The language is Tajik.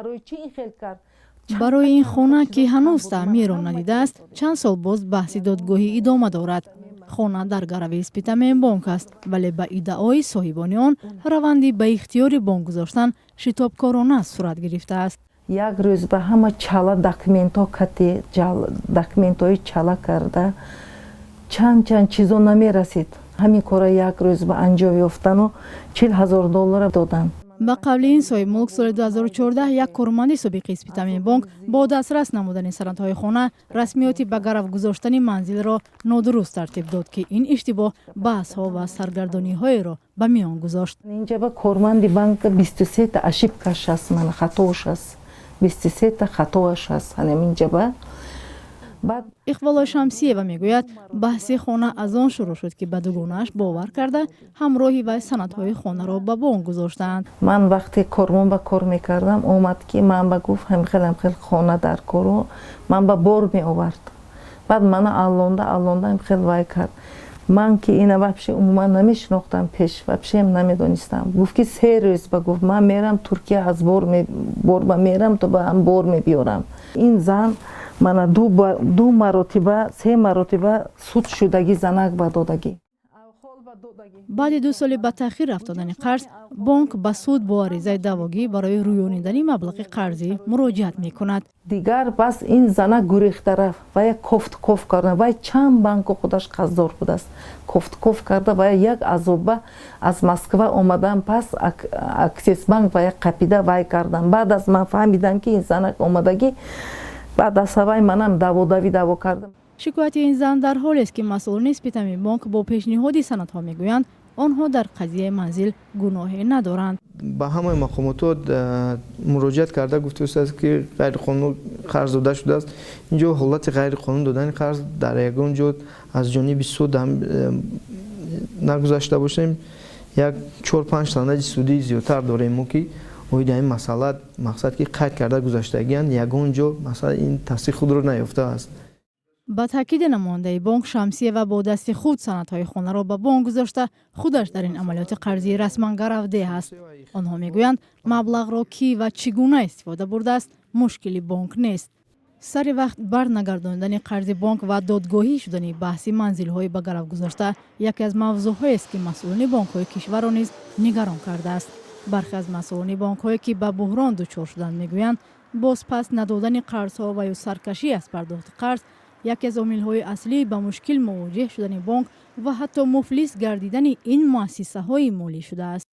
Барои чӣ ин хел кард? Барои ин хона, ки ҳанӯз таъмирро надидааст, чанд сол боз баҳси додгоҳӣ идома дорад. Хона дар гарави Спитаменбонк аст, вале ба иддаои соҳибони он раванди ба ихтиёри бонк гузоштан шитобкорона сурат гирифтааст. Як рӯз ба ҳама чала документҳо кати, документҳои чала карда, чанд чанд чизо намерасид. Ҳамин кора як рӯз ба анҷом ёфтану 40 000 доллара доданд. Ба қавли ин соҳибмулк, соли 2014 як корманди собиқи Спитаменбонк бо дастрас намудани санадҳои хона расмиёти ба гарав гузоштани манзилро нодуруст тартиб дод, ки ин иштибоҳ баҳсҳо ва саргардониҳоеро ба миён гузошт. Инҷа ба корманди банка 23-та ошибкаш аст, мана хатош аст, 23-та хатоаш аст ҳанаминҷаба. Баъд Иқболо Шамсиева мегӯяд, баҳси хона аз он шурӯъ шуд, ки ба дугонааш бовар карда, ҳамроҳи вай санадҳои хонаро ба бонк гузоштаанд. Ман вақте кормон ба кор мекардам, омад, ки ман ба гуфт, ҳамхел ҳамхел хона дар кору ман ба бор меовард. Баъд мана аллонда аллонда ҳамхел вай кард. Ман ки ина вообще умуман намешинохтам, пеш вообще намедонистам. Гуфт, ки 3 рӯз ба гуфт, ман мерам Туркия, аз бор ба мерам, то ба ҳам бор мебиёрам. Ин зан мана ду маротиба, се маротиба суд шудагӣ, занак ба додагӣ. Баъди 2 соли ба таъхир афтодани қарз, бонк ба суд бо аризаи даъвогӣ барои рӯёнидани маблағи қарзӣ муроҷиат мекунад. Дигар бас ин занак гурехта рафт ва як кофтков карда, вай чанд банку худаш қарздор будааст. Кофтков карда ва як азоба аз Москва омадан, пас Аксессбанк ва як қапида вай кардан. Баъд аз ман фаҳмидам, ки ин занак омадагӣ, баъд аз ҳавай манам даводавӣ даво кардам. Шикояти ин зан дар ҳолест, ки масъулони Спитаменбонк бо пешниҳоди санадҳо мегӯянд, онҳо дар қазияи манзил гуноҳе надоранд. Ба ҳамаи мақомотот муроҷиат карда гуфтааст, ки ғайриқонун қарз дода шудааст. Инҷо ҳолати ғайриқонун додани қарз дар ягон ҷо аз ҷониби суд нагузашта бошем. Як чор панҷ санади судӣ зиёдтар дорем мо, ки оиди ҳамин масъала, мақсад ки қайд карда гузаштагианд, ягон ҷо масъала ин тасдиқ худро наёфтааст. Ба таъкиди намояндаи бонк, Шамсиева бо дасти худ санадҳои хонаро ба бонк гузошта, худаш дар ин амалиёти қарзӣ расман гаравдеҳ аст. Онҳо мегӯянд, маблағро кӣ ва чӣ гуна истифода бурдааст, мушкили бонк нест. Сари вақт барнагардонидани қарзи бонк ва додгоҳӣ шудани баҳси манзилҳои ба гарав гузошта яке аз мавзӯъҳоест, ки масъулони бонкҳои кишварро низ нигарон кардааст. Бархе аз масъулони бонкҳое, ки ба буҳрон дучор шуданд, мегӯянд, бозпас надодани қарзҳо ва ё саркашӣ аз пардохти қарз яке аз омилҳои аслии ба мушкил мувоҷеҳ шудани бонк ва ҳатто муфлис гардидани ин муассисаҳои молӣ шудааст.